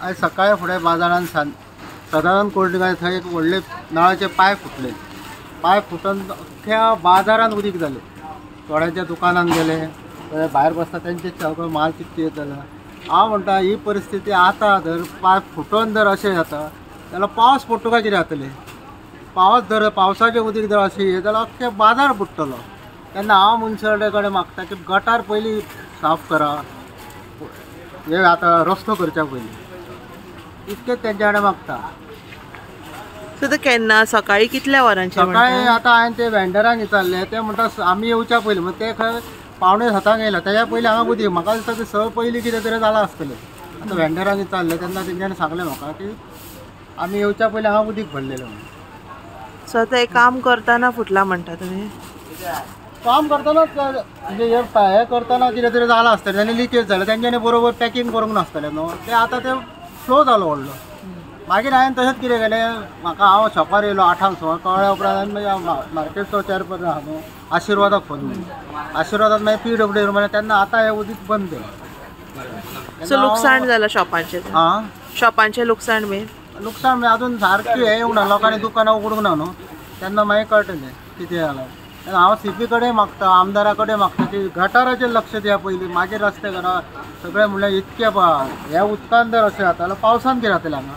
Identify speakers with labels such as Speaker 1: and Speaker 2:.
Speaker 1: आयज सकाळी फुडें बाजारान सदानंद कोल्ड थंय एक व्हडले नळाचे पायप फुटले. पायप फुटून अख्ख्या बाजारान उदीक जालें. थोड्यांच्या दुकानान गेले, थोडे भायर बसता तेंचे सगळो माल कितके जाला. हांव म्हणटा ही परिस्थिती आतां जर पायप फुटून जर अशें जाता जाल्यार पावस पडटका कितें जातलें? पावस जर पावसाचें उदीक जर अशें येत जाल्यार अख्खे बाजार बुडटलो. तेन्ना हांव मुन्सिपालिटी कडेन मागता की गटार पयलीं साफ करा, हे आतां रस्तो करच्या पयलीं, इतकें तेंच्या कडेन मागता.
Speaker 2: सो ते केन्ना सकाळी कितल्या वरांचेर?
Speaker 1: सकाळी आतां हांवें ते वेंडरांक विचारलें, ते म्हणटा आमी येवच्या पयलीं, मग ते खंय 6:45 येयला, तेज्या पयलीं हांगा उदीक. म्हाका दिसता ते 6 पयलीं कितें तरी जालां आसतलें. आतां वेंडरांक विचारलें तेन्ना तेंच्यांनी सांगलें म्हाका की आमी येवच्या पयलीं हांगा उदीक भरलेलें म्हणून.
Speaker 2: सो आतां हें काम करतना फुटलां म्हणटा तुमी?
Speaker 1: काम करतनाच म्हणजे हे करतना कितें तरी जालां आसतलें, तेणी लिकेज जालें, तेंच्यांनी बरोबर पॅकींग करूंक नासतलें न्हू, तें आतां तें फ्लो जालो व्हडलो. मागीर हांवें तशेंच कितें केलें, म्हाका हांव शॉपार येयलो 8 सुमार, कळ्ळ्या उपरांत मागीर मार्केटचो चेअरपर्सन आहा न्हू आशिर्वादाक फोन मारलो, आशिर्वादाक मागीर PWD म्हणलें, तेन्ना आतां हें उदीक बंद केलें.
Speaker 2: सो लुकसाण जालां शॉपांचें?
Speaker 1: आं,
Speaker 2: शॉपांचें लुकसाण बीन?
Speaker 1: लुकसाण म्हणजे अजून सारकें हें येवंक ना, लोकांनी दुकानां उगडूंक ना न्हू, तेन्ना मागीर कळटलें कितें जालां. तेन्ना हांव CP कडेन मागता, आमदारा कडेन मागता की गटाराचेर लक्ष दिया पयलीं, मागीर रस्ते करा. सगळें म्हणल्यार इतकें ह्या उदकान जर अशें जाता जाल्यार पावसान कितें जातलें हांगा?